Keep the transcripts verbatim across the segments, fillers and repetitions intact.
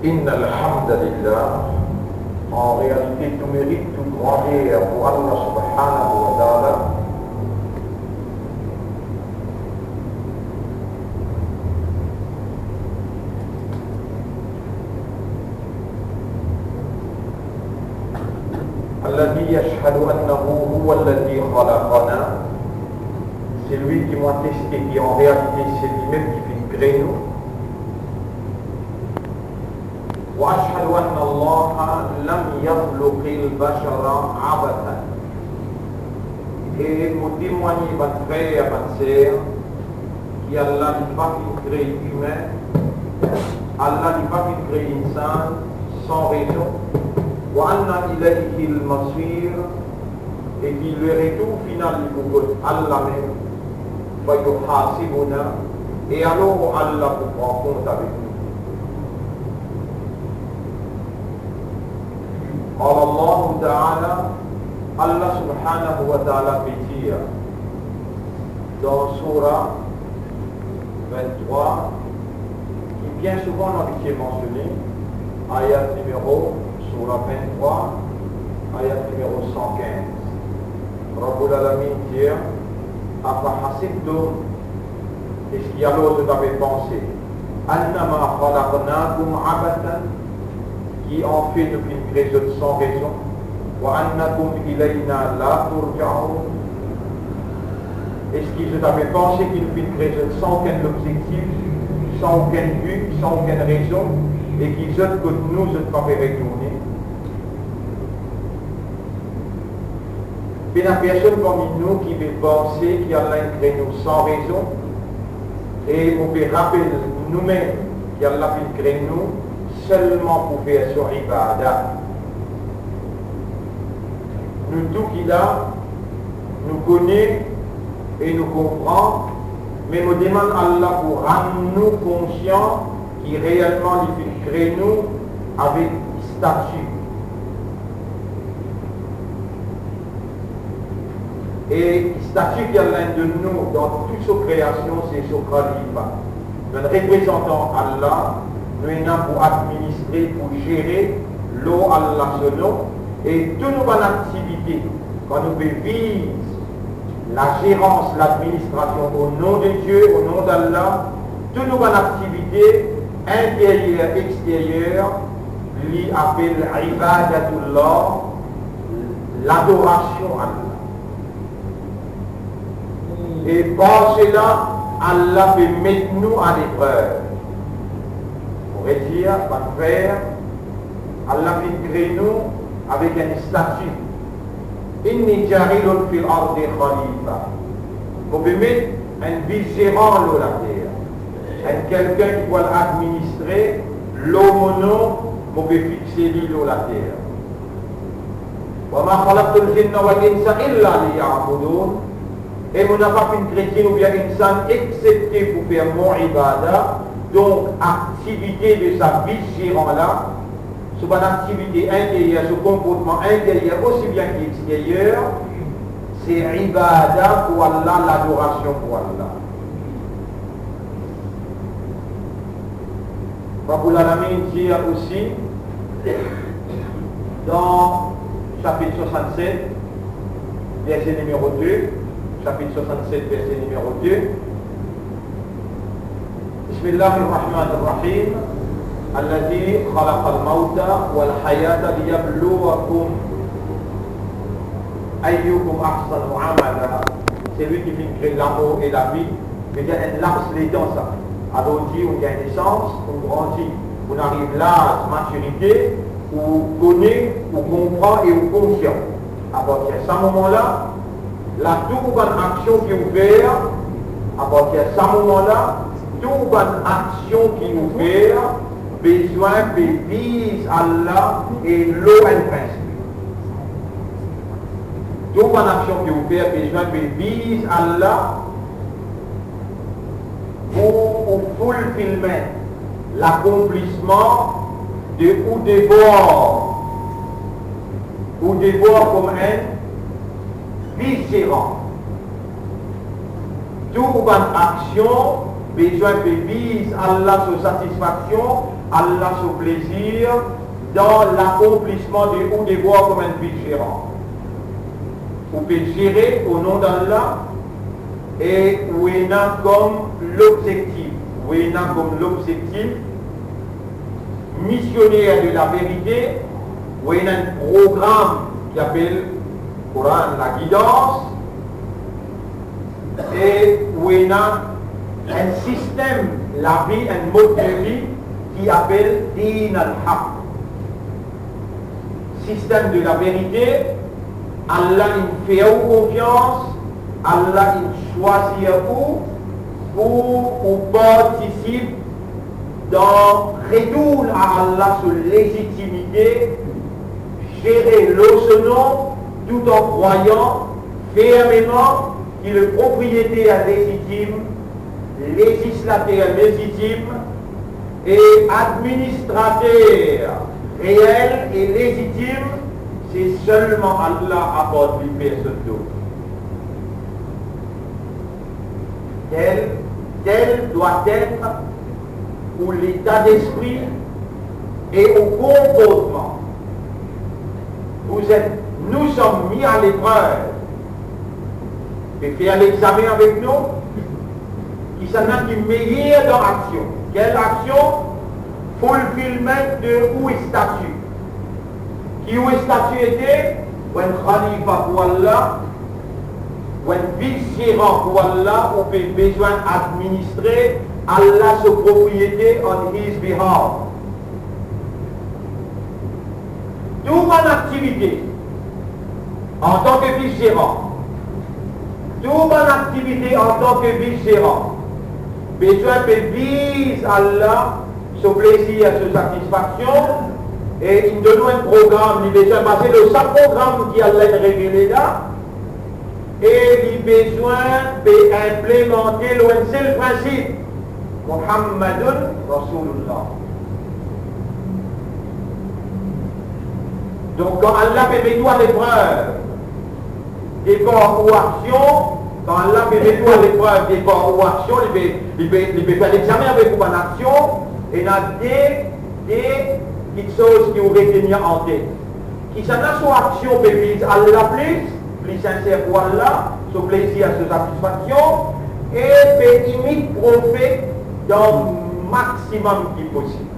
إن الحمد لله, an realite, tou merit, tou grander pou Allah subhanahu wa ta'ala. الذي يشهد أنه هو الذي خلقنا, selwi ki mo ateste ki an realite se limem ki finn kre nou. وأشهد أن الله لم يخلق البشر عبثا. E mo temwagne, bann frer, bann ser, ki Allah li pa finn kre imin, Allah li pa finn kre insan san rezon. وأن إليه المصير, e ki leretour final li pou kot Allah mem. فيحاسبنا, e alor Allah pou pran kont avek nou. قال الله تعالى, Allah subhanahu wa ta'ala pe dir dan soura vinn-trwa, ki bien souvan nou abitie mansione, ayat nimero, soura vinn-trwa, ayat nimero san kinz. Rabbul Alamin dir, أفحسبتم, eski alor zot ave panse, أنما خلقناكم عبثا, ki anfet nou finn kre zot san rezon, وأنكم إلينا لا ترجعون, eski zot ave panse ki nou finn kre zot san okenn lobzektif, san okenn bi, san okenn rezon, e ki zot kot nou, zot pa pe retourne? Pena personn parmi nou ki pe panse ki Allah inn kre nou san rezon, e mo pe rapel noumem ki Allah finn kre nou selman pou fer so ibada. Nou tou ki la, nou kone e nou konpran, me mo demann Allah pou rann nou konsian ki reelman li finn kre nou avek stati. E stati ki Allah inn donn nou dan tou so kreasion, se so khalifa. Nou enn reprezantan Allah, nou ena pou administre, pou zere lor Allah so nom, e tou nou bann aktivite, kan nou pe viz lazerans, ladministrasion o non de Die, o non d'Allah, tou nou bann aktivite interyer, exteryer, li apel ibadatullah, ladorasion Allah. E par sela, Allah pe met nou a leprev. Mo redir, bann frer, Allah finn kre nou avek enn stati. إني جاعل في الأرض خليفة. Mo pe met enn vizeran lor later. Enn kelkenn ki pou al administre lor mo nom, mo pe fixe li lor later. وما خلقت الجن والإنس إلا ليعبدون. E mo napa finn kre djinn oubien insan exsepte pou fer mo ibada. Donk, aktivite de sa vizeran la, so bann aktivite interyer, so konportman interyer osi bien ki exteryer, se ibada pou Allah, ladorasion pou Allah. Rabbul Alamin dir osi dan sapit swasannset, verse nimero de, sapit swasannset, verse nimero de, بسم الله الرحمن الرحيم. الذي خلق الموت والحياة ليبلوكم أيكم أحسن عملا. Selwi ki finn kre lamor e lavi, vedir enn laps letan sa. Alor dir, ou gagn nesans, ou grandi, ou ariv laz matirite, ou kone, ou konpran e ou konsian. Apartir sa moman la, la tou bann aksion ki ou fer, apartir sa moman la, tou bann aksion ki ou fer, bezwin pe viz Allah e lor enn prinsip. Tou bann aksion ki ou fer, bezwin pe viz Allah, pou ou fulfilment, lakonplisman de ou devwar, ou devwar kouma enn vizeran. Tou ou bann aksion bezwin pe viz Allah so satisfaksion Allah so plezir dan lakonplisman de ou devwar kouma enn vis zeran. Ou pe zere o nom d'Allah e ou ena kom lobzektif, ou ena kom lobzektif misioner de laverite, ou ena enn program ki apel Koran, lagidans, e ou ena enn sistem lavi, enn mod de vi ki apel Din al-Haq. Sistem de laverite, Allah inn fer ou konfians, Allah inn swazir ou pou ou partisip dan retourn a Allah so lezitimite, zere lor so nom, tout an krwayan fermeman ki le propriyeter lezitim, lezislater lezitim e administrater reel e lezitim, se selman Allah, apar li personn dot. Tel, tel doit être ou leta despri e ou konportman. Vous êtes, nous sommes mis à l'épreuve. Pe fer lexame avek nou, kisannla ki meyer dan aksion. Kel aksion? Fulfilment de ou stati. Ki ou stati ete? Ou enn khalifa pou Allah, ou enn vis zeran pou Allah, ou pe bezwin administre Allah so propriete on his behalf. Tou bann aktivite antan ke vis zeran, tou bann aktivite antan ke vis zeran, bezwin pe viz Allah so plezir, so satisfaksion, e inn donn ou enn program, li bezwin base lor sa program ki Allah inn revele la, e li bezwin pe inplemante lor enn sel prinsip, Muhammadun Rasulullah. Donk, kan Allah pe met ou a leprev, depar ou aksion, kan Allah pe met ou a leprev depar ou aksion, li pe, li pe, li pe fer lexame avek ou bann aksion, ena de, de kiksoz ki ou retenir an tet. Kisannla so aksion pe viz Allah plis, pli sinser pou Allah, so plezir, so satisfaksion, e pe imit profet dan maximum ki posib.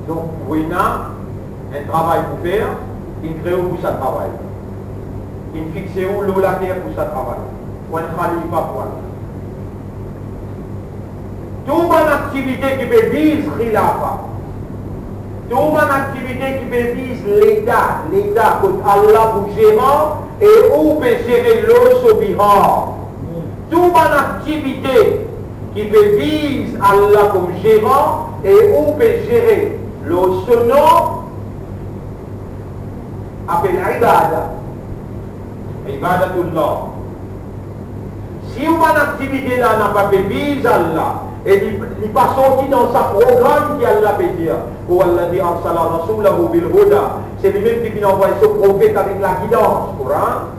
Donk, ou ena enn travay pou fer, inn kre ou pou sa travay. Inn fixe ou lor later pou sa travay. Ou enn khalifa pou Allah. Tou bann aktivite ki pe viz khilafa, tou bann aktivite ki pe viz leta, leta kot Allah pou zeran e ou pe zere lor so behalf. Tou bann aktivite ki pe viz Allah kom zeran e ou pe zere lor so nom, apel ibada. Ibadatullah. Si ou bann aktivite la napa pe viz Allah, e li, li pa sorti dan sa program ki Allah pe dir, "Huwa alladhi arsala rasulahu bil huda," se limem ki finn anvway so profet avek lagidans, Koran.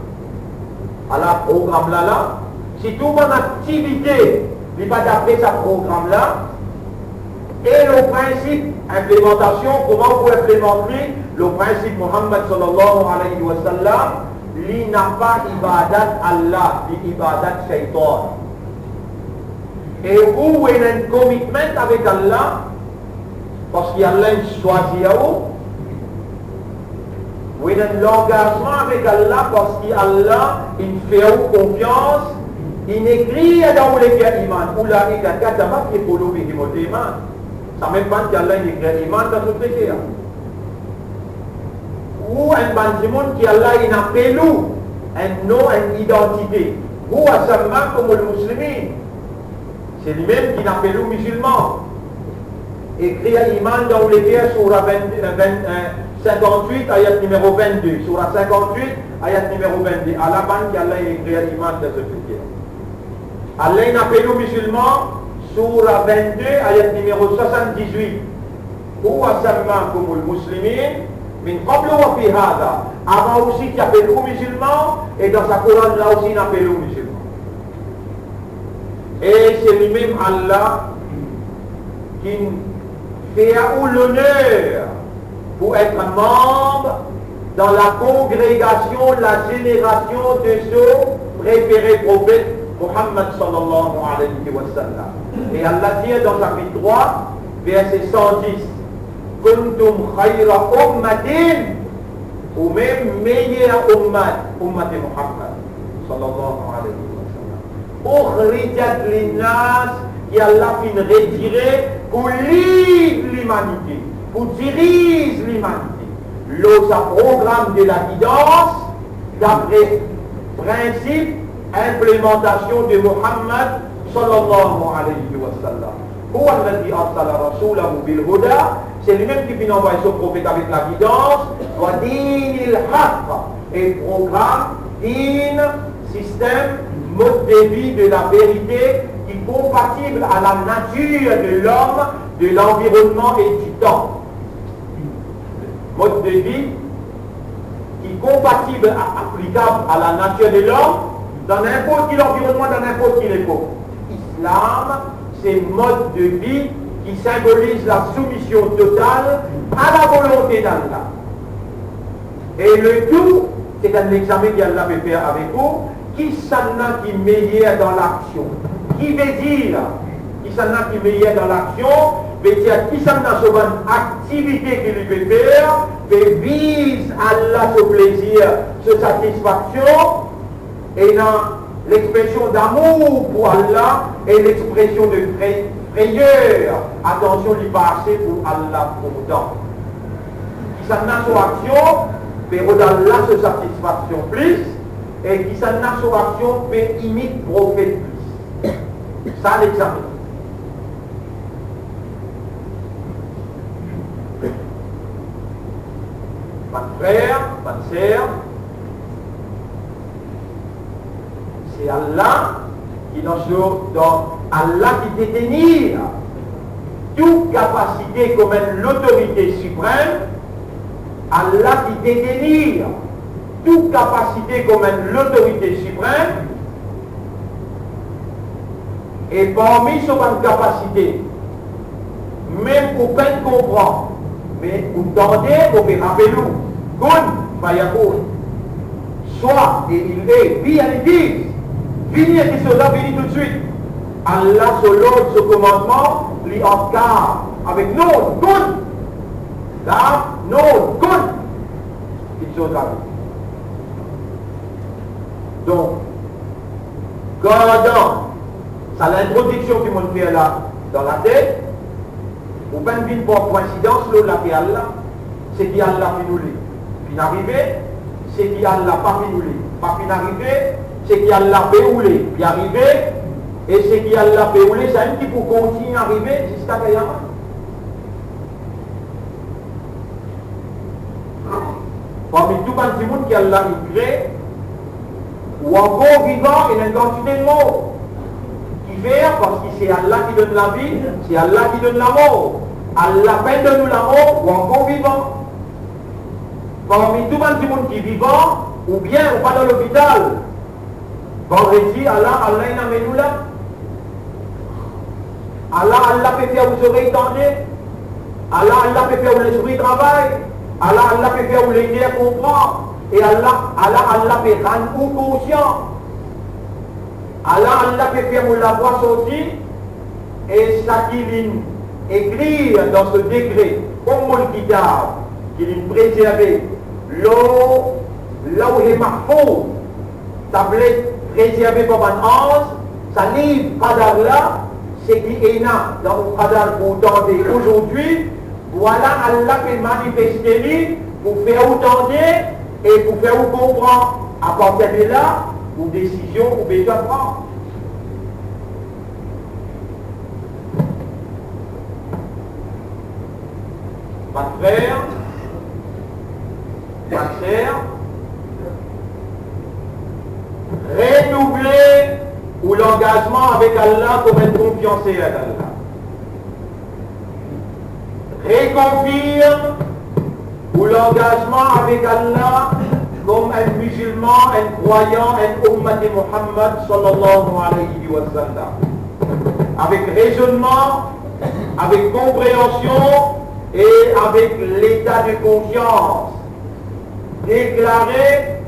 Ala program la la, si tou bann aktivite li pa dapre sa program la, e lor prinsip inplemantasion, kouma ou pou inplemant li, lor prinsip Muhammad sallallahu alayhi wa sallam, li napa ibadat Allah, li ibadat shaitan. E ou, ou ena enn commitment avek Allah, parski Allah inn swazir ou, ou ena enn langazman avek Allah, parski Allah inn fer ou konfians, inn ekrir dan ou leker iman, ulaika kataba fi qulubihimul iman. Samem bann ki Allah inn ekrir iman dan zot leker. Ou enn bann dimoun ki Allah inn apel ou enn nom, enn idantite. Huwa sammakumul muslimin. Se limem ki inn apel ou mizilman. Ekrir iman dan ou leker, soura vin, vin, eh, sinkant-wit, ayat nimero vinn-de. Soura sinkant-wit, ayat nimero vinn-de. Ala bann ki Allah inn ekrir iman dan zot leker. Allah inn apel ou mizilman, soura vinn-de, ayat nimero swasann-diz-wit. Huwa sammakumul muslimin min qablu wa fi hadha. Avan osi ti apel ou mizilman, e dan sa Koran la osi inn apel ou mizilman. E se limem Allah ki fer ou loner pou et manb dan la kongregasion, la zenerasion de so prefere profet Muhammad sallallahu alayhi wa sallam. E Allah dir dan sapit trwa, verse san dis, "Kuntum khayra ummatin", ou mem meyer ummat, ummat Muhammad sallallahu alayhi wa sallam. "Ukhrijat linnas", ki Allah finn retire pou liv limanite, pou diriz limanite, lor sa program de lagidans, dapre prinsip inplemantasion de Muhammad sallallahu alayhi wa sallam. "Huwa alladhi arsala rasulahu bil huda", se limem ki finn anvway so profet avek lagidans, "wa dinil haq", e program, din, sistem, mod de vi de la verite ki konpatib a la natir de lom, de lanvironnman e di tan. Mod de vi ki konpatib, a-, aplikab a la natir de lom, dan ninport ki lanvironnman, dan ninport ki lepok. Islam, se mod de vi ki sinboliz la soumision total a la volonte d'Allah. E letou, se enn lexame ki Allah pe fer avek ou, kisannla ki meyer dan laksion. Ki vedir, kisannla ki meyer dan laksion, vedir kisannla so bann aktivite ki li pe fer, pe viz Allah so plezir, so satisfaksion, ena lexpresion damour pou Allah e lexpresion de fre-, freyer, atansion li pa ase pou Allah pourtan. Kisannla so aksion pe rod Allah so satisfaksion plis, e kisannla so aksion pe imit profet plis. Sa lexame. Bann frer, bann ser, se Allah ki dan so, dan Allah ki detenir tou kapasite kouma enn lotorite siprem, Allah ki detenir tou kapasite kouma enn lotorite siprem, e parmi so bann kapasite, mem ou pa'nn konpran, me ou tande, mo pe rapel ou, kun fayakun. Swa, e il est, be and it is. Vini, e kiksoz la vini toutswit. Allah so lord, so komandman, li ant kar avek non, kun. Kar, non, kun. Kiksoz la vini. Donk, gardan sa lintrodiksion ki mo'nn fer la dan latet, ou pa'nn vinn par koinsidans lor later la. Seki Allah finn oule, finn arive. Seki Allah pa finn oule, pa finn arive. Seki Allah pe oule, pe arive. E seki Allah pe oule, samem ki pou kontign arive ziska kiyamat. Parmi tou bann dimoun ki Allah inn kree, ou ankor vivan, ena enn kantite mor. Kifer? Parski se Allah ki donn lavi, se Allah ki donn lamor. Allah pa donn ou lamor, ou ankor vivan. Parmi tou bann dimoun ki vivan, oubien ou pa dan lopital, Vandredi, Allah, Allah inn amenn ou la. Allah, Allah pe fer ou zorey tande. Allah, Allah pe fer ou lespri travay. Allah, Allah pe fer ou leker konpran. E Allah, Allah, Allah pe rann ou konsian. Allah, Allah pe fer ou lavwa sorti. E seki linn ekrir dan so dekre, Ummul Kitab, ki linn prezerve lor Lawhe Mahfouz, tablet prezerve par bann anz, sa liv Qadar la, seki ena dan ou Qadar pou tande azordi, vwala Allah pe manifeste li pou fer ou tande e pou fer ou konpran. Apartir de la, ou desizion ou bizin pran. Bann frer, bann ser, renouvle ou langazman avek Allah kom enn konfianser Allah. Rekonfirm ou langazman avek Allah kom enn mizilman, enn krwayan, enn ummat Muhammad sallallahu alayhi wa sallam. avek rezonnman, avek konpreansion e avek leta de konsians, deklare,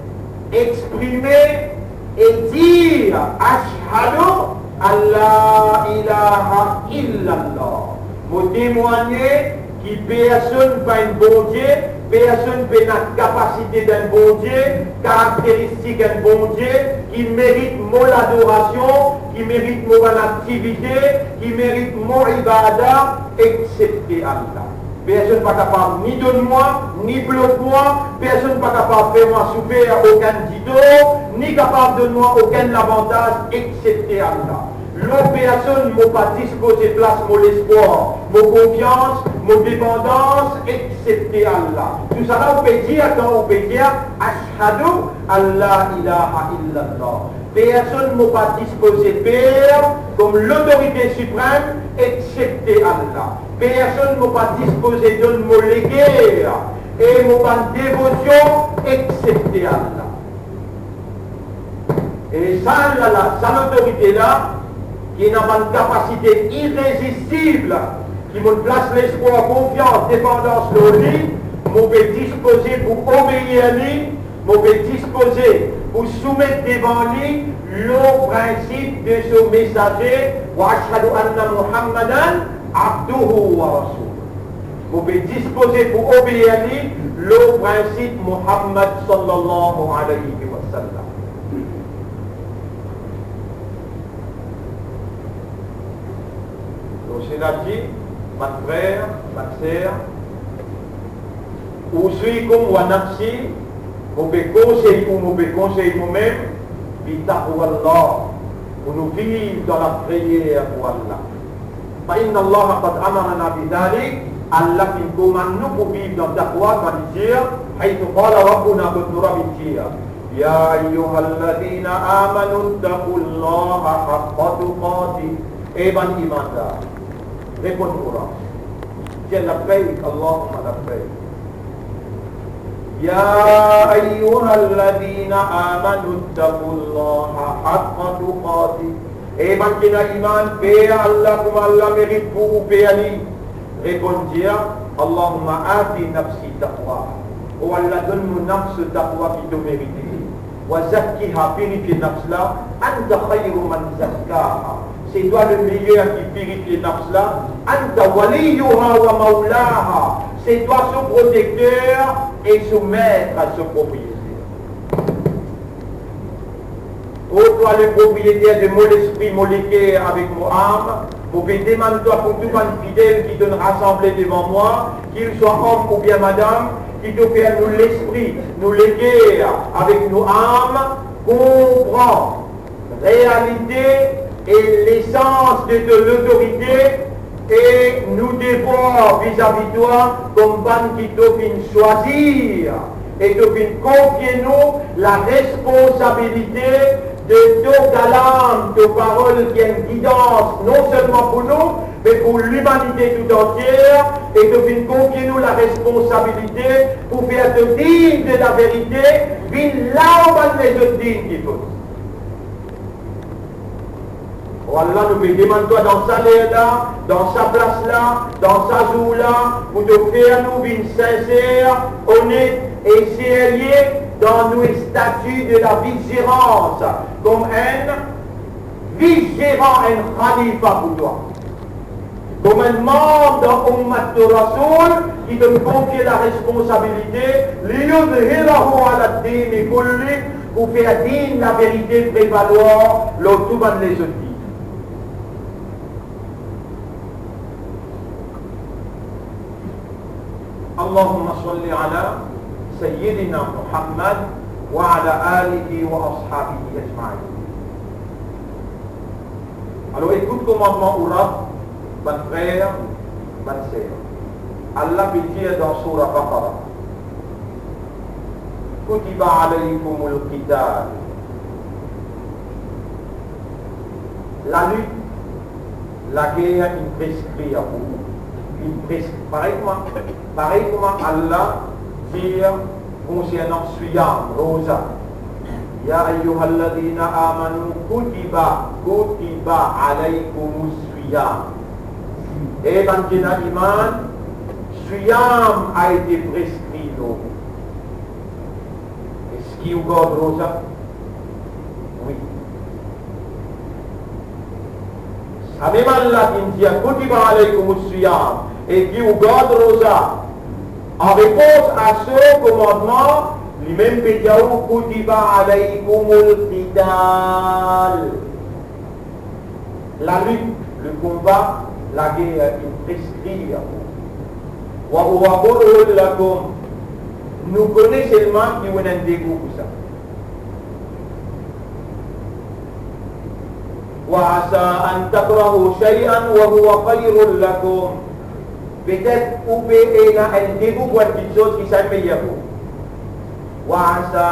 exprime e dir, "Ashhadu an la ilaha illallah." Mo temwagne ki personn pa enn Bondie, personn pena kapasite d'enn Bondie, karakteristik enn Bondie, ki merit mo ladorasion, ki merit mo bann aktivite, ki merit mo ibada, exsepte Allah. Personn pa kapav ni donn mwa, ni blok mwa, personn pa kapav fer mwa soufer okenn ditor, ni kapav donn mwa okenn lavantaz, exsepte Allah. Lot personn, mo pa dispoze plas mo lespwar, mo konfians, mo depandans, exsepte Allah. Tousala ou pe dir kan ou pe dir, "Ashhadu an la ilaha illallah." Personn mo pa dispoze per kom lotorite siprem, exsepte Allah. Personn mo pa dispoze donn mo leker e mo bann devosion, exsepte Allah. E sa Allah la, sa lotorite la, ki ena bann kapasite irezistib, ki mo plas lespwar, konfians, depandans lor li, mo pe dispoze pou obeir li, mo pe dispoze pou soumet devan li lor prinsip de so mesaze, "Wa ashhadu anna Muhammadan abduhu wa rasuluh." Mo pe dispoze pou obeir li lor prinsip Muhammad sallallahu alayhi wa sallam. Donk, setadir, bann frer, bann ser, usikum wa nafsi, mo pe konsey ou, mo pe konsey momem, bi taqwallah, pou nou viv dan lafreyer pou Allah. Fa inna Allaha qad amarana bi dhalik, Allah finn komann nou pou viv dan taqwa, kan li dir, haythu qala Rabbuna, kot nou Rabi dir, "Ya ayyuhalladhina amanu ittaqullaha haqqa tuqatih." E bann imandar, reponn Koran. Dir, "Labbayk, Allahumma labbayk." "Ya ayyuhalladhina amanu ittaqullaha haqqa tuqatih." E bann ki ena iman, per Allah kouma Allah merit pou ou per li. Reponn dir, "Allahumma ati nafsi taqwaha." O Allah, donn mo nafs taqwa ki to merite. "Wa zakkiha", pirifie nafs la, "anta khayru man zakkaha", se twa le meyer ki pirifie nafs la, "anta waliyuha wa maulaha", se twa so protekter e so met, so propriyeter. O twa le propriyeter de mo lespri, mo leker avek mo am, mo pe demann twa pou tou bann fidel ki to'nn rasanble devan mwa, ki swa om oubien madam, ki to fer nou lespri, nou leker avek nou am konpran realite e lesans de to lotorite e nou devwar vizavi twa kom bann ki to finn swazir e to finn konfie nou laresponsabilite de to kalam, to parol ki enn gidans non selman pou nou, me pou limanite toutantie, e to finn konfie nou laresponsabilite pou fer to dign de laverite vinn la ou bann lezot dign ki fos. O Allah, nou pe demann twa dan sa ler la, dan sa plas la, dan sa zour la, pou to fer nou vinn sinser, onet e serye dan nou stati de la vizerans, kom enn vizeran, enn khalifa pou twa. Kom enn manm dan oummat to Rasoul, ki to'nn konfie laresponsabilite, liyuzhirahu ala ddini kullih, pou fer din laverite prevalwar lor tou bann lezot din. Allahumma salli ala Sayyidina Muhammad wa ala alihi wa ashabihi ajma'in. Alor, ekout komandman ou Rab, bann frer, bann ser. Allah pe dir dan Sourah Baqarah, "Kutiba alaykumul qital." Lalit, lager inn preskrir pou ou. Inn pres-, parey kouma, parey kouma Allah dir konsernan siyam, roza. Ya ayyuhalladhina amanu kutiba, kutiba alaykumus siyam. E bann ki ena iman, siyam a ete preskri lor ou. Eski ou gard roza? Wi. Samem Allah ki dir kutiba alaykumus siyam, e ki ou gard roza, an repons a so komandman, limem pe dir ou kutiba alaykumul qital. Lalit, le konba, lager, inn preskrir. Wa huwa kurhun lakum. Nou kone selman ki ou ena enn degou pou sa. Wa asa an takrahu shay'an wa huwa khayrun lakum. Petet ou pe ena enn degou pou enn kiksoz ki sa meyer pou ou. Wa asa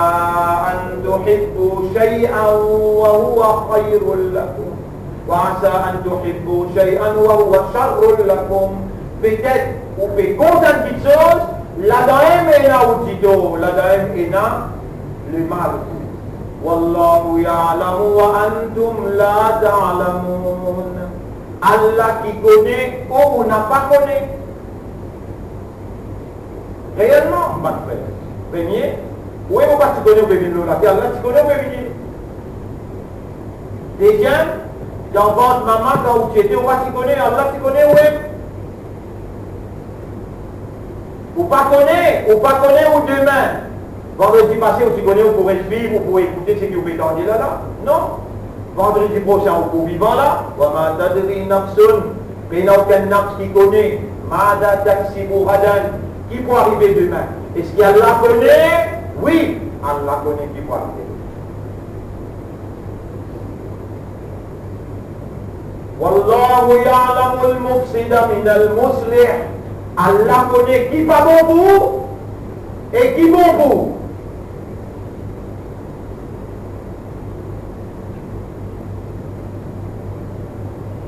an tuhibbu shay'an wa huwa khayrun lakum. Wa asa an tuhibbu shay'an wa huwa sharrun lakum. Petet ou pe kontan kiksoz, ladan mem ena ou ditor, ladan mem ena lemal. Wallahu ya'lamu wa antum la ta'lamun. Allah ki kone, ou, ou napa kone. Reelman, bann frer, premie, ou, ou pa ti kone ou pe vinn lor later, Allah ti kone ou pe vini. Deziem, dan vant mama, kan ou ti ete, ou pa ti kone, Allah ti kone ou. Ou pa kone, ou pa kone ou demin. Vandredi pase, ou ti kone ou pou res viv, ou pou ekoute seki ou pe tande la la? Non. Vandredi prosin, ou pou vivan la. Wa ma tadri nafsun, pena okenn nafs ki kone, madha taksibu ghadan, ki pou arive demin. Eski Allah kone? Wi, Allah kone ki pou arive. Wallahu ya'lamul mufsida minal muslih. Allah kone ki pa bon pou ou e ki bon pou ou.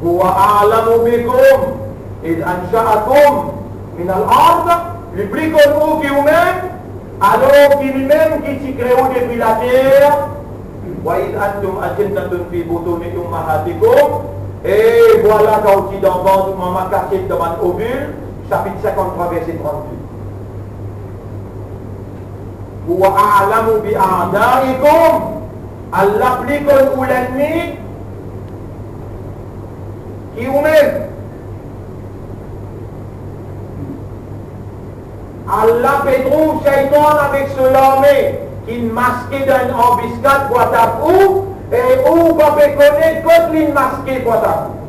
Huwa a'lamu bikum id ansha'akum minal ard. Li pli konn ou ki ou mem, alor ki limem ki ti kre ou depi later. Wa id antum ajinnatun fi butuni ummahatikum. E vwala kan ou ti dan vant ou mama kasiet dan bann ovil, sapit sinkant-trwa, verse trant-de. Huwa a'lamu bi a'daikum. Allah pli konn ou lennmi ki ou mem. Allah pe trouv Shaytan avek so larme ki maske dan enn anbiskad pou atap ou, e ou pa pe kone kot li maske pou atap ou.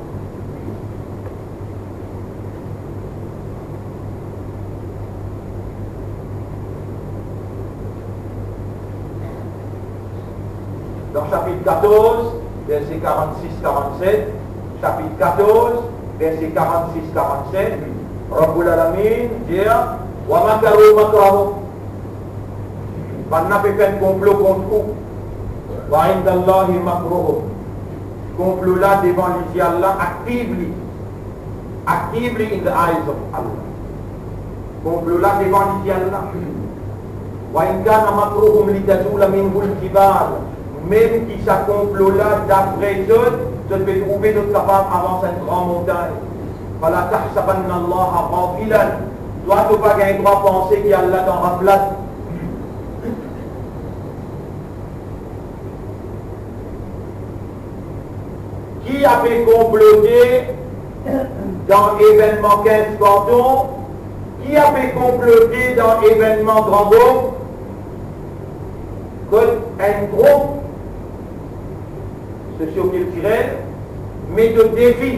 Dan sapit katorz, verse karant-sis, karant-set, sapit katorz, verse karant-sis, karant-set, Rabbul Alamin dir, wa makaru makrahum. Bannla pe fer enn konplo kont ou. Wa indallahi makruhum. Konplo la devan lizie Allah, actively. Actively in the eyes of Allah. Konplo la devan lizie Allah. Wa in kana makruhum litazula minhul jibal. Mem ki sa konplo la, dapre zot, zot pe trouve zot kapav avans enn gran montagn. Fala tahsabannallaha ghafilan. Twa, to pa gagn drwa panse ki Allah dan ghaflat. Ki ape konplote dan evennman kinz kanton? Ki ape konplote dan evennman Gran Gov? Kot enn group sosiokiltirel met o defi.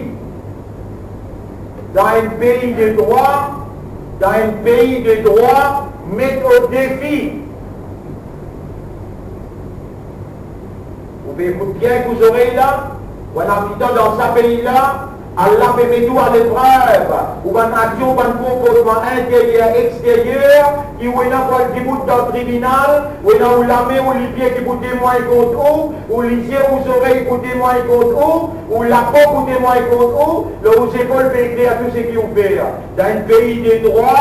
Dan enn pei de drwa, dan enn pei de drwa, met o defi. Ou pe ekout bien ek ou zorey la, ou ena abitan dan sa pei la, Allah pe met ou a leprev, ou bann aksion, ou bann konportman interyer, exteryer, ki ou ena pou al dibout dan tribinal, ou ena ou lame, ou lipie ki pou temwagn kont ou, ou lizie, ou zorey pou temwagn kont ou, ou lapo pou temwagn kont ou, lor ou zepol pe ekrir tou seki ou fer. Dan enn pei de drwa,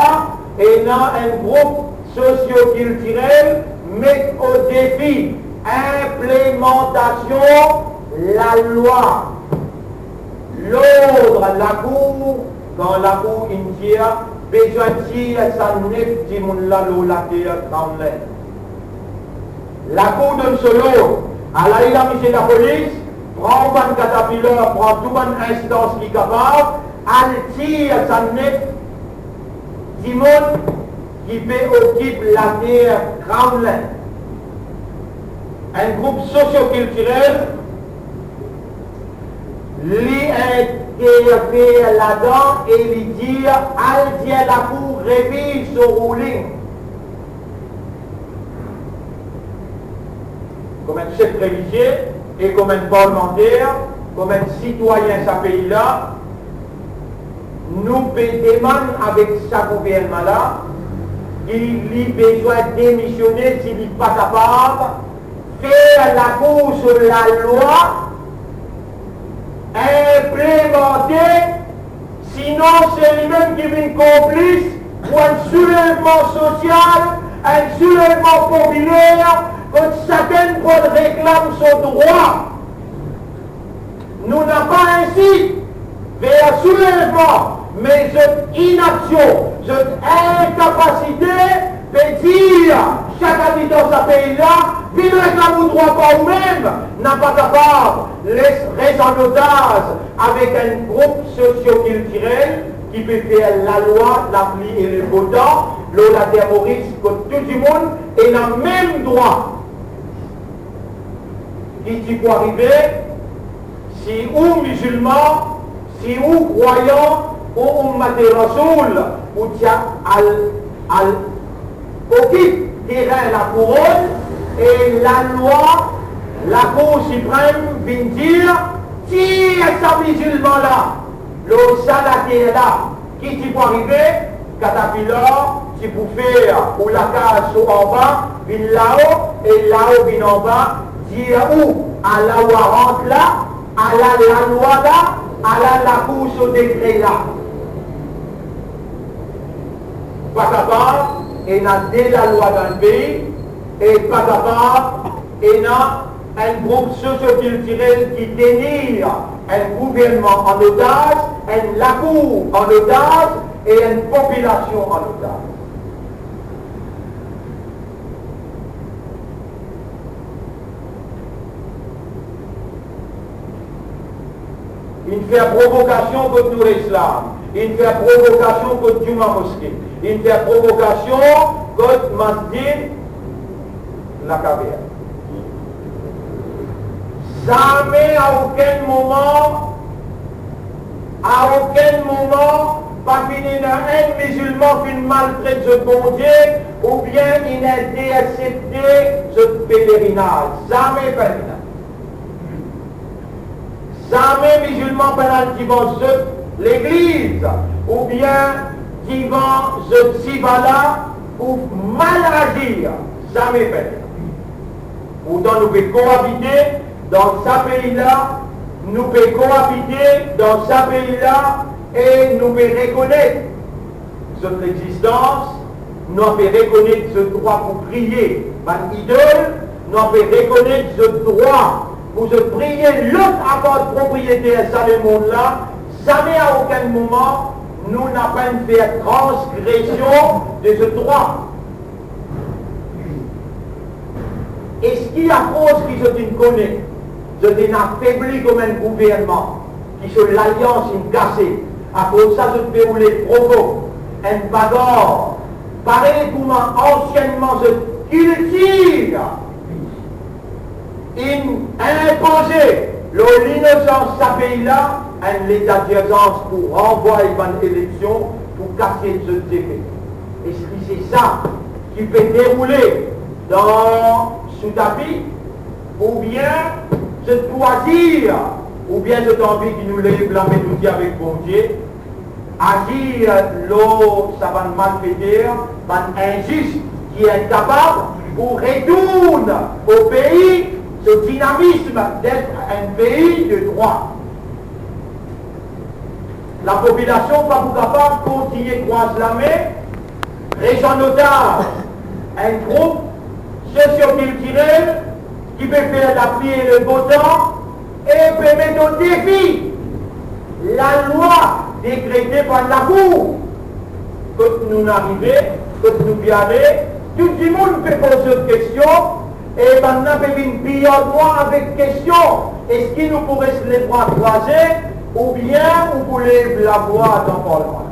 ena enn group sosiokiltirel met o defi. Inplemantasion lalwa. Lord lakour, kan lakour inn dir, bezwin tir sa nef dimoun la lor later Crown Land. Lakour donn so lord, al ale lamisie lapolis, pran bann katapila, pran tou bann instans ki kapav, al tir sa nef dimoun ki pe okip later Crown Land. Enn group sosio-kiltirel, li interfer ladan e li dir, al dir lakour reviz so ruling. Kouma enn sef relizie e kouma enn parlimanter, kouma enn sitwayin sa pei la, nou pe demann avek sa gouvernman la ki li bezwin demisione si li pa kapav fer lakour so lalwa inplemante, sinon se limem ki vinn konplis pou enn soulevman sosial, enn soulevman popiler, kot sakenn pou al reklam so drwa. Nou napa insit ver soulevman, me zot inaksion, zot inkapasite pe dir sak abitan sa pei la, vinn reklam ou drwa par oumem, napa kapav les res an otaz avek enn group sosio-kiltirel ki pe fer lalwa, lapli e lebotan, lor later Moris, kot tou dimoun ena mem drwa. Ki ti pou arive si ou mizilman, si ou krwayan, ou Ummat-e-Rasoul, ou ti al, al okip terin lakouronn, e lalwa Lakour Siprem vinn dir, tir sa mizilman la lor sa later la. Ki ti pou arive? Katapila ti pou fer ou lakaz so anba vinn lao, e lao vinn anba, dir ou, ala warant la, ala lalwa la, ala lakour so dekre la. Pa kapav ena de lalwa dan pei, e pa kapav ena enn group sosio-kiltirel ki tenir enn gouvernman an otaz, enn lakour an otaz e enn popilasion an otaz. Inn fer provokasion kot Nour Islam, inn fer provokasion kot Djouma Moske, inn fer provokasion kot Masjid Lakaver. Zame, a okenn moman, a okenn moman, pa finn ena enn mizilman finn maltret zot Bondie oubien inn intersepte zot pelerinaz. Zame pa ena. Zame mizilman pa'nn al divan zot legliz oubien divan zot sibala pou mal azir. Zame pa ena. Pourtan nou pe koabite dan sa pei la, nou pe koabite dan sa pei la e nou pe rekonet zot lexistans, nou pe rekonet zot drwa pou priye bann idol, nou pe rekonet zot drwa pou zot priye lot apar propriyeter sa lemonn la. Zame a okenn moman nou napa enn fer transgresion de zot drwa. Eski akoz ki zot inn kone zot inn afebli kouma enn gouvernman, ki so lalians inn kase, akoz sa zot pe oule provok enn bagar, parey kouma ansienman zot kiltir inn inpoze lor linozans sa pei la, enn leta dirzans pou ranvway bann eleksion pou kasiet zot zefe? Eski se sa ki pe deroule dan sou tapi, oubien zot pou azir, oubien zot anvi ki nou lev lame nou dir avek Bondie, azir lor sa bann malfeter, bann inzis, ki inkapab pou retourn o pei so dinamism d'être enn pei de drwa. Lapopilasion pa pou kapav kontinie krwaz lame, res an otaz enn group sosio-kiltirel ki pe fer lapli e lebetan e pe met o defi lalwa dekrete par lakour. Kot nou arive, kot nou pe ale, tou dimoun pe poz zot kestion, e bannla pe vinn piy ar mwa avek kestion, eski nou pou res lebra krwaze, oubien ou pou lev lavwa dan parlman?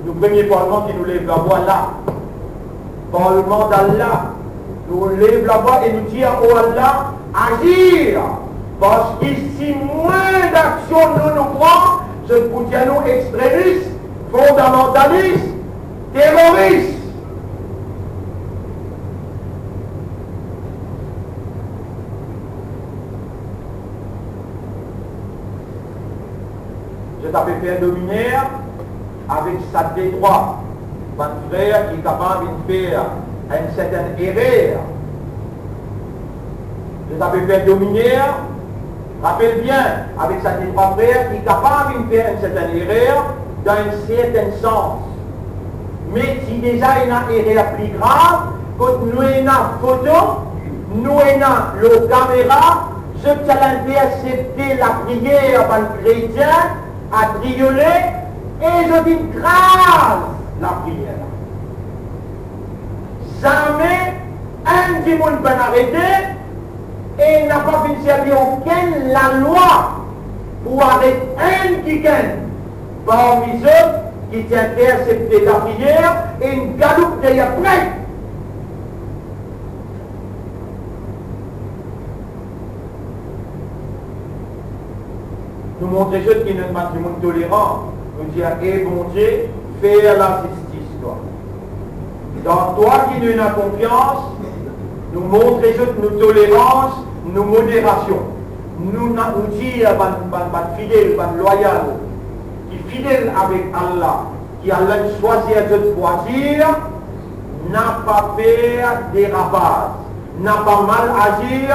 Nou premie parlman ki nou lev lavwa la, parlman d'Allah, nou lev lavwa e nou dir, o Allah, azir, parski si mwin aksion nou, nou pran, zot pou dir nou extremis, fondamantalis, teroris. Zot ape fer dominer avek sa detrwa bann frer ki kapav vinn fer enn sertenn erer. Zot ape fer dominer, rapel bien, avek sa detrwa frer ki kapav vinn fer enn sertenn erer dan enn sertenn sans. Me ti deza ena erer pli grav, kot nou ena foto, nou ena lor kamera, zot ti al intersepte lapriyer bann kretien a Triolet e zot inn kraz lapriyer la. Zame enn dimoun pa'nn arete e napa finn servi okenn lalwa pou aret enn kikenn parmi zot ki ti intersepte lapriyer e inn galoup deryer pret. Nou montre zot ki nou enn bann dimoun toleran. Nou dir, e Bondie, fer lazistis twa. Dan twa ki nou ena konfians, nou montre zot nou tolerans, nou moderasion. Nou, nou dir bann, bann, bann fidel, bann lwayal, ki fidel avek Allah, ki Allah inn swazir zot pou azir, napa fer derapaz, napa mal azir,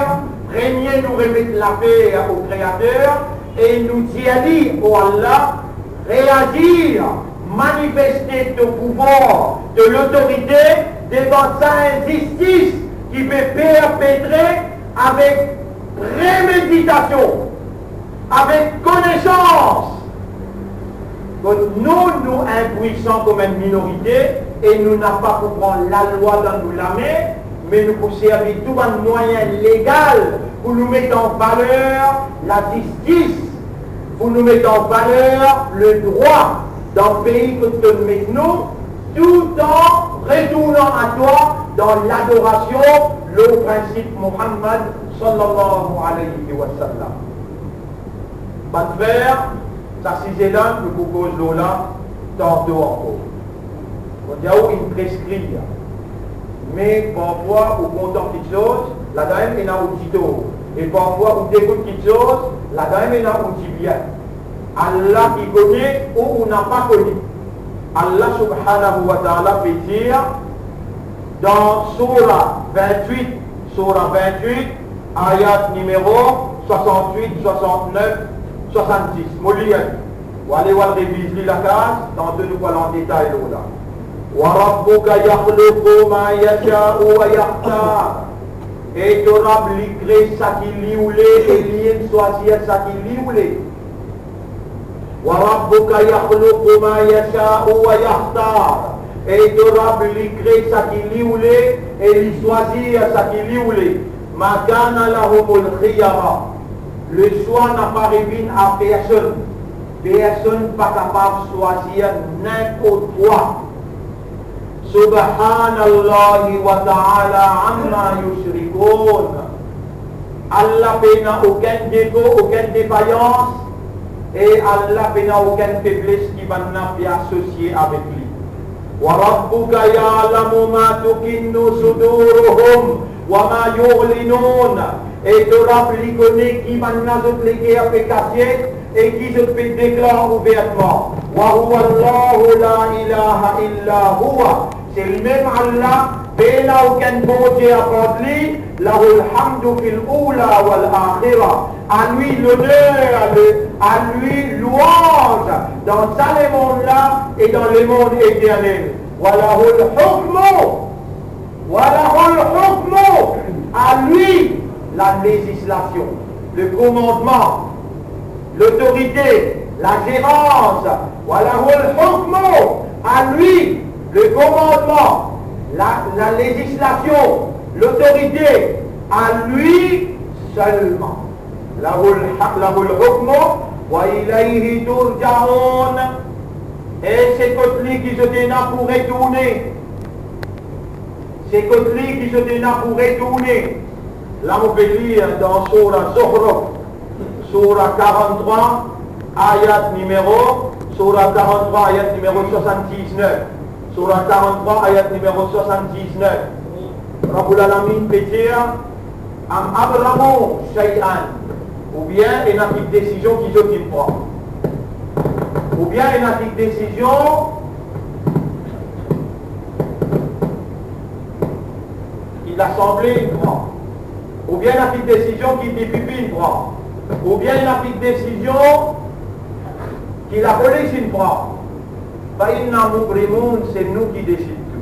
premie nou remet lafer o Kreater e nou dir li, o Allah, reazir, manifeste to pouvwar, to lotorite devan sa inzistis ki pe perpetre avek premeditasion, avek konesans. Kot nou, nou inpwisan kouma enn minorite e nou napa pou pran lalwa dan nou lame, me nou pou servi tou bann mwayin legal pou nou met an valer lazistis, pou nou met an valer ledrwa dan pei kot to'nn met nou, toutan retournan a twa dan ladorasion lor prinsip Muhammad sallallahu alayhi wa sallam. Bann frer, sa size la, nou pou koz lor la tanto ankor. Mo dir ou, inn preskrir. Me parfwa ou kontan kiksoz, ladan mem ena ou ditor. E parfwa ou degout kiksoz, ladan mem ena ou dibien. Allah ki kone ou, ou napa kone. Allah subhanahu wa ta'ala pe dir dan Soura vintwit, Soura vintwit, ayat nimero swasantwit, swasantnef, swasannsis. Mo lir li. Ou ale, ou al reviz li lakaz, tanto nou pou al an detay lor la. Wa rabbuka yakhluqu ma yasha'u wa yakhtar. E to Rab li kre saki li oule e li inn swazir saki li oule. Wa rabbuka yakhluqu ma yasha'u wa yakhtar. E to Rab li kre saki li oule e li swazir saki li oule. Ma kana lahumul khiyara. Leswa napa revinn a personn. Personn pa kapav swazir ninport kwa. Subhanallahi wa ta'ala amma yushrikun. Allah pena okenn defo, okenn defayans, e Allah pena okenn febles ki bannla pe asosie avek li. Wa rabbuka ya'lamu ma tukinnu suduruhum wa ma yu'linun. E to Rab li kone ki bannla zot leker pe kasiet e ki zot pe deklar ouvertman. Wa huwa Allahu la ilaha illa huwa. Se limem Allah, pena okenn Bondie apar li, lahul hamdu fil ula wal akhira. A li loner, a li lwanz dan sa lemond la e dan lemond eternel. Wa lahul hukmu, wa lahul hukmu. À lui la législation, le commandement, l'autorité, la gérance. Wa lahul hukmu, à lui le commandement, la, la législation, l'autorité, à lui seulement. Lahul ha-, lahul hukmu wa ilayhi turja'un. E se kot li ki zot ena pou retourne. Se kot li ki zot ena pou retourne. La mo pe lir dan Soura Zukhruf, Soura quarante-trois, ayat nimero, Soura quarante-trois, ayat nimero soixante-dix-neuf. Soura quarante-trois, ayat nimero soixante-dix-neuf. Rabbul Alamin pe dir, am abramu shay'an, oubien ena kit desizion ki zot inn pran, oubien ena kit desizion ki Lasanble inn pran, oubien ena kit desizion ki D P P inn pran, oubien ena kit desizion ki lapolis inn pran. Fa inna mubrimun, se nou ki desid tou.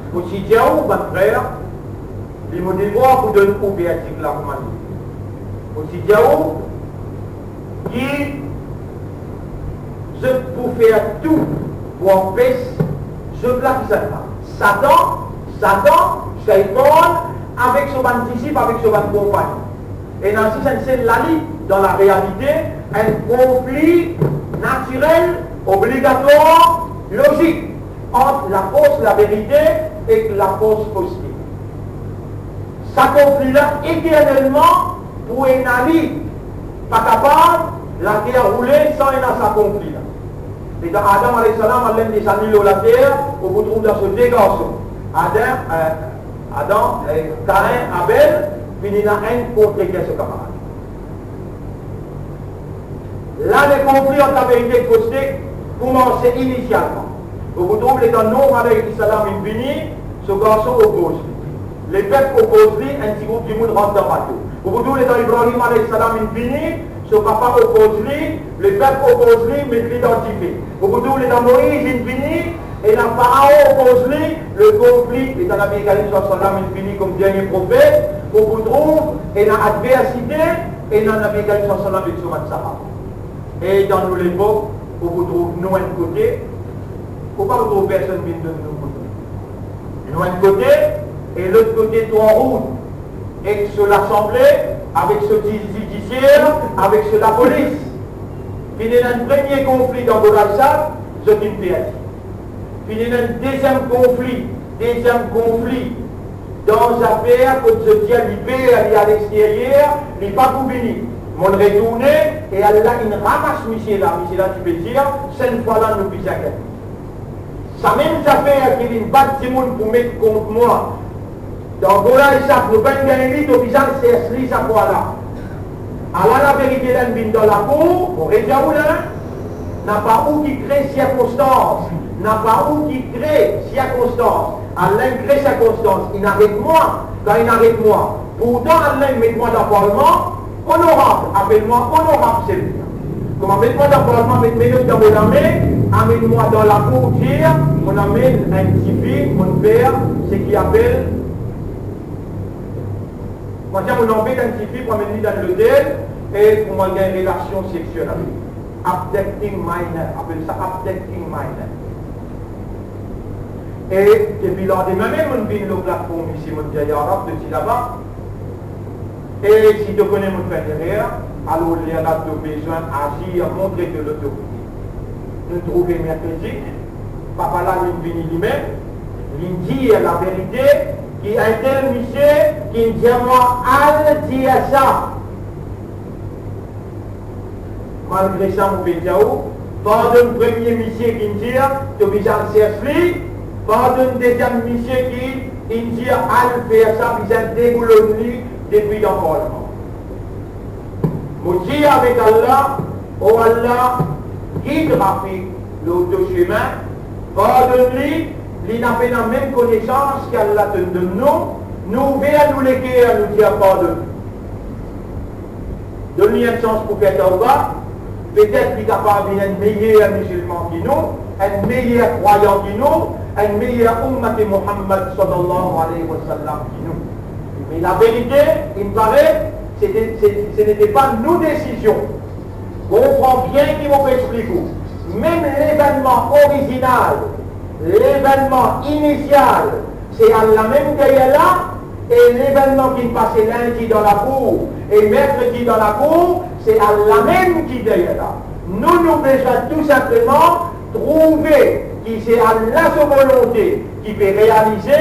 Mo ti dir ou, bann frer, li mo devwar pou donn ou verdik la kouma li. Mo ti dir ou ki zot pou fer tou pou anpes zot la ki sa la. Satan, Satan, Shaytan, avek so bann disip, avek so bann konpagn. Ena zis enn sel lalit dan larealite, enn konfli natirel, obligatwar, lozik, ant lafors laverite ek lafors fosete. Sa konfli la eternelman pou ena li, pa kapav later roule san ena sa konfli la. Letan Adam alayhi salam al desann li lor later, ou pou trouv dan so de garson, Adam, eh, Adam, eh, Kain, Abel, finn ena enn kontre so kamarad. La, le konfli ant laverite ek fosete koumanse inisialman. Ou pou trouv letan Nouh alayhi salam inn vini, so garson opoz li. Lepep opoz li, enn ti group dimoun rant dan bato. Ou pou trouv letan Ibrahim alayhi salam inn vini, so papa opoz li, lepep opoz li, met li dan dife. Ou pou trouv letan Moiz inn vini, ena Farao opoz li, le konfli, letan Nabi Karim sallallahu alayhi wa sallam inn vini kom dernie profet, ou pou trouv ena adversite, ena Nabi Karim sallallahu alayhi wa sallam avek so bann sahaba. E dan nou lepok, ou pou trouv nou enn kote, ou pa pou trouv personn vinn donn nou kote. Nou enn kote, e lot kote Twa Rout, ek so Lasanble, avek so di-, zidisier, avek so lapolis. Finn ena enn premie konfli dan Goray Sak, zot inn perdi. Finn ena enn deziem konfli, deziem konfli dan zafer kot zot dir li per, li aleksteryer, li pa pou vini. Monn retourne, e Allah inn ramas misie la, misie la ti pe dir, sa enn fwa la nou bizin gagn. Sa mem zafer ki vinn bat dimoun pou met kont mwa, dan Goray Sak nou pa'nn gagn li, to bizin al sers li sa fwa la. Ala laverite la inn vinn dan lakour, mo redir ou la, napa ou ki kre sirkonstans, napa ou ki kre sirkonstans. Allah inn kre sirkonstans, inn aret mwa, kan inn aret mwa. Pourtan Allah inn met mwa dan parlman, onorab, apel mwa onorab selman. Kouma met mwa dan parlman, met mennot dan mo lame, amenn mwa dan lakour, dir, monn amenn enn tifi, monn fer seki apel, monn dir, monn anbet enn tifi pou amenn li dan lotel e pou monn gagn relasion sexiel avek li. Abducting minor, apel sa abducting minor. E depi landime mem, monn vinn lor platform isi, monn dir, ya Rab, to ti laba. E si to kone monn fer enn erer, alor lerla to bizin azir, montre to lotorite. Nou trouve merkredi, papa la linn vini limem, linn dir laverite, ki enn tel misie ki dir mwa al dir sa. Malgre sa, mo pe dir ou, pardonn premie misie ki inn dir to bizin al sers li, pardonn deziem misie ki inn dir al fer sa, bizin deboulonn li depi dan parlman. Mo dir avek Allah, o Allah, gid Rafik lor to semin, pardonn li, li napa ena mem konesans ki Allah to donn nou, nou ouver nou leker, nou dir pardonn li. Donn li enn sans pou fer tawba, petet li kapav vinn enn meyer mizilman ki nou, enn meyer krwayan ki nou, Enn meyer oummat Muhammad sallallahu alayhi wa sallam ki nou. Me laverite, il paraît, se, se, se n'était pas nou desizion. Konpran bien ki mo pe explik ou. Mem levennman orizinal, levennman inisial, se Allah mem deryer la, e levennman ki pase lindi dan lakour e merkredi dan lakour, se Allah mem ki deryer la. Nou, nou bizin tou sinpleman trouve ki se Allah so volonte ki pe realize,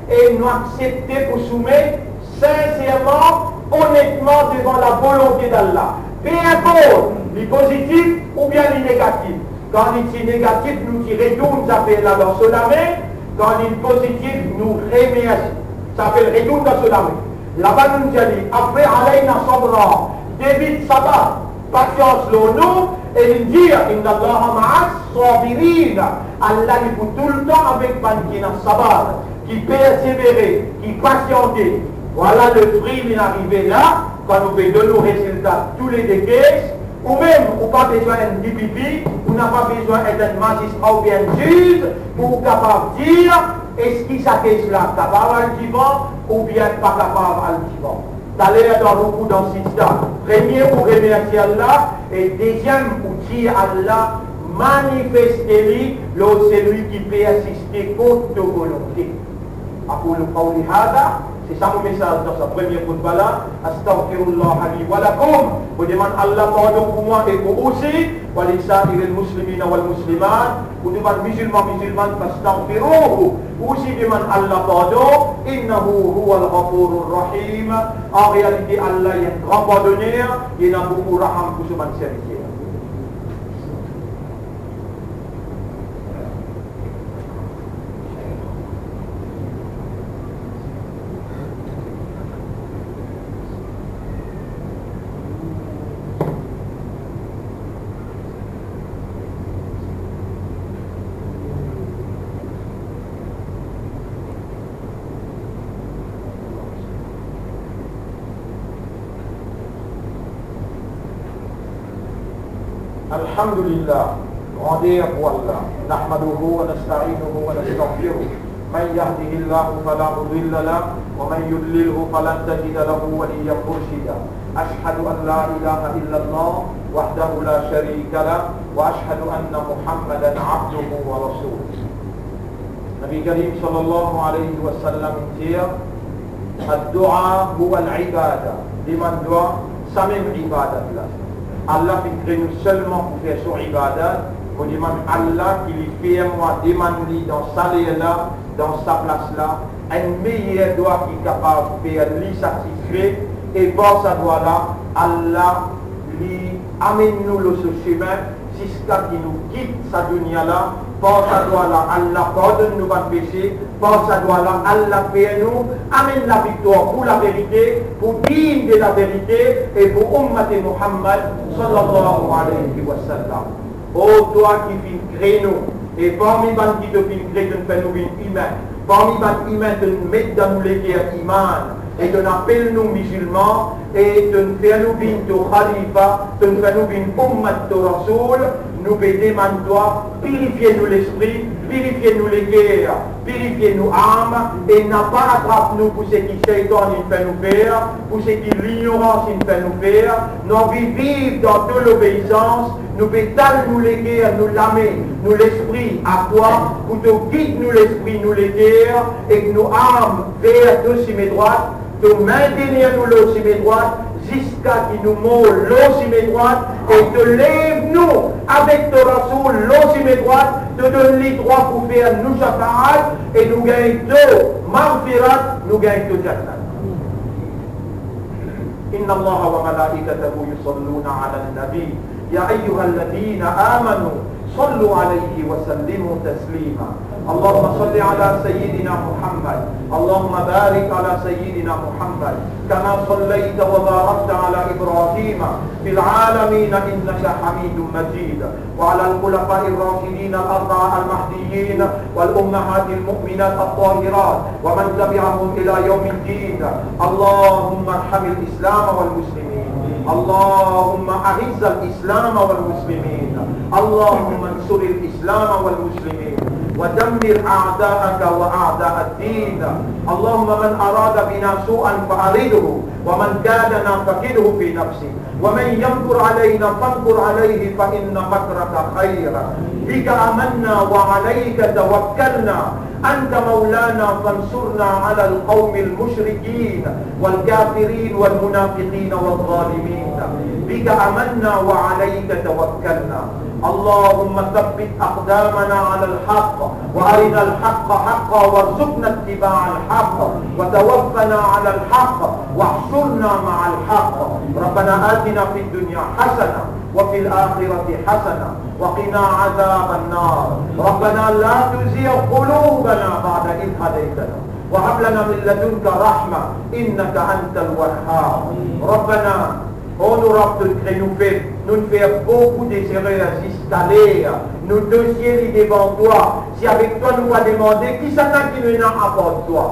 e nou aksepte pou soumet sinserman, onetman devan lavolonte d'Allah. Pe inport li pozitif oubien li negatif. Kan li ti negatif, nou ti retourn zafer la dan so lame. Kan li pozitif, nou remersie. Sa apel retourn dan so lame. Laba nou dir li, "Afrigh alayna sabra", devir sabar, pasians lor nou, e li dir, "Inna Allaha ma'as sabirin", Allah li pou toultan avek bann ki ena sabar, ki persevere, ki pasiante. Vwala le fri li arive la, kan nou pe donn ou rezilta toulede kes, ou mem, ou pa bizin enn D P P, ou napa bizin et enn mazistra oubien enn ziz pou ou kapav dir eski sa kes la kapav al divan oubien pa kapav al divan. Taler dan roukou, dan sijda, premie ou remersie Allah, e deziem ou dir Allah manifeste li lor selwi ki persiste kont to volonte. Aqulu qawli hadha, se sa mo mesaz dan sa premie khoutba la. Astaghfirullaha li wa lakum. Mo demann Allah pardon pou mwa e pou ou osi, wa li sairil muslimina wal muslimat, pou tou bann mizilman, mizilman, fastaghfiruhu, ou osi demann Allah pardon, innahu huwal ghafurur rahim. An realite, Allah li enn gran pardoner, li ena boukou raham pou so bann serviter. Alhamdulillah, grander pou Allah. Nahmaduhu wa nasta'inuhu wa nastaghfiruh. Man yahdihillahu fala mudilla lah, wa man yudlilhu falan tajida lahu waliyyan murshida. Ashhadu an la ilaha illallah wahdahu la sharika lah, wa ashhadu anna Muhammadan abduhu wa rasuluh. Nabi Karim sallallahu alayhi wa sallam dir, "Ad-du'a huwal ibada." Demann dwa, samem ibadat la. Allah finn kre nou selman pou fer so ibadat. Mo demann Allah ki li fer mwa demann li dan sa ler la, dan sa plas la, enn meyer dwa ki kapav fer li satisfe, e par sa dwa la, Allah li amenn nou lor so sime, ziska ki nou kit sa dunia la. Par sa dwa la, Allah pardonn nou bann pese. Par sa dwa la, Allah fer nou amenn laviktwar pou laverite, pou dign de laverite e pou oummat Muhammad sallallahu alayhi wa sallam. O twa ki finn kre nou, e parmi bann ki to finn kre, to'nn fer nou vinn imin. Parmi bann imin, to'nn met dan nou leker iman, e to'nn apel nou mizilman, e to'nn fer nou vinn to khalifa, to'nn fer nou vinn oummat to Rasoul. Nou pe demann twa, pirifie nou lespri, pirifie nou leker, pirifie nou am, e napa atrap nou pou seki Seytan inn fer nou fer, pou seki lignorans inn fer nou fer. Nou anvi viv dan to lobeisans. Nou pe tal nou leker, nou lame, nou lespri a twa, pou to gid nou lespri, nou leker ek nou am ver to sime drwat. To mintenir nou lor sime drwat ziska ki nou mor lor sime drwat, e to lev nou avek to Rasoul lor sime drwat. To donn li drwa pou fer nou shafaat, e nou gagn to maghfirat, nou gagn to jannat. Inna Allaha wa malaikatahu yusalluna ala nabi. Ya ayyuhalladhina amanu, sallu alayhi wa sallimu taslima. Allahumma salli ala sayyidina Muhammad. Allahumma barik ala sayyidina Muhammad. Kama sallayta wa barakta ala Ibrahima fil alamina innaka Hamidum Majid. Wa ala al-khulafa'ir rashidin al-arba'a al-mahdiyyin wal ummahatil mu'minat at-tahirat wa man tabi'ahum ila yawmiddin. Allahumma arhamil Islam wal muslimin. Allahumma a'izzal Islam wal muslimin. Allahumma ansuril Islam wal muslimin. ودمر أعداءك وأعداء الدين. اللهم من أراد بنا سوءا فأرده، ومن كادنا فكده في نفسه، ومن يمكر علينا فامكر عليه فإن مكرك خير. بك آمنا وعليك توكلنا، أنت مولانا فانصرنا على القوم المشركين والكافرين والمنافقين والظالمين. بك آمنا وعليك توكلنا. اللهم ثبت أقدامنا على الحق، وأرنا الحق حقا وارزقنا اتباع الحق، وتوفنا على الحق، واحشرنا مع الحق. ربنا آتنا في الدنيا حسنة وفي الآخرة حسنة وقنا عذاب النار. ربنا لا تزغ قلوبنا بعد إذ هديتنا وهب لنا من لدنك رحمة إنك أنت الوهاب. ربنا, Onorab, to kre nou feb, nou fer boukou de zerer ziska ler, nou dosie li devan twa. Si avek twa nou pa demande, kisannla ki nou ena apar twa?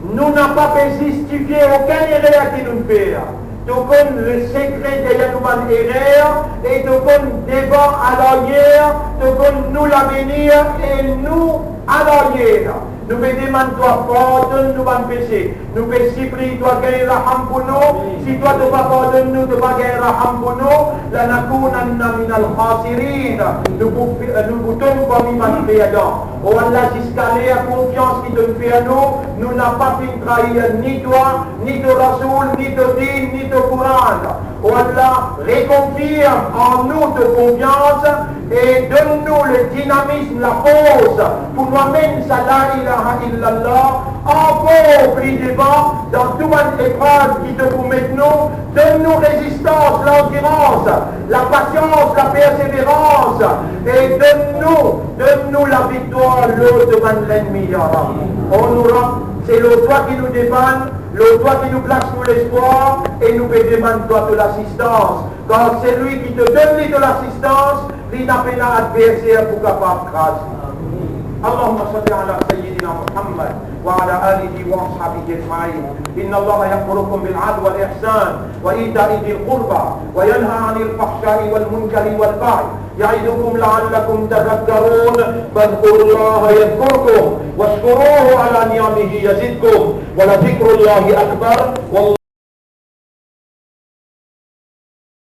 Nou napa pe zistifie okenn erer ki nou fer. To konn le sekre deryer nou bann erer, e to konn devan, alaryer, to konn nou lavenir e nou alaryer. Nou pe demann twa pardonn nou bann pese. Nou pe sipliy twa gagn raham pou nou. Si twa to pa pardonn nou, to pa gagn raham pou nou, lanakunanna minal khasirin. Nou pou, nou pou tom parmi bann perdan. O Allah, ziska ler konfians ki to'nn fer nou, nou napa finn trair ni twa, ni to Rasoul, ni to din, ni to Koran. O Allah, rekonfirm an nou to konfians e donn nou le dinamism, lafors pou nou amenn sa la ilaha illallah ankor pli devan dan tou bann eprev ki to pou met nou. Donn nou rezistans, landirans, lapasians, laperseverans e donn nou, donn nou laviktwar lor to bann lennmi, ya Rab. Onorab, se lor twa ki nou depann, lor twa ki nou plas nou lespwar e nou pe demann twa to lasistans, kar selwi ki to donn li to lasistans, li napa ena adverser pou kapav kraz li. اللهم صل على سيدنا محمد وعلى آله وأصحابه أجمعين. إن الله يأمركم بالعدل والإحسان وإيتاء ذي القربى وينهى عن الفحشاء والمنكر والبغي يعظكم لعلكم تذكرون. فاذكروا الله يذكركم واشكروه على نعمه يزدكم ولذكر الله أكبر. والله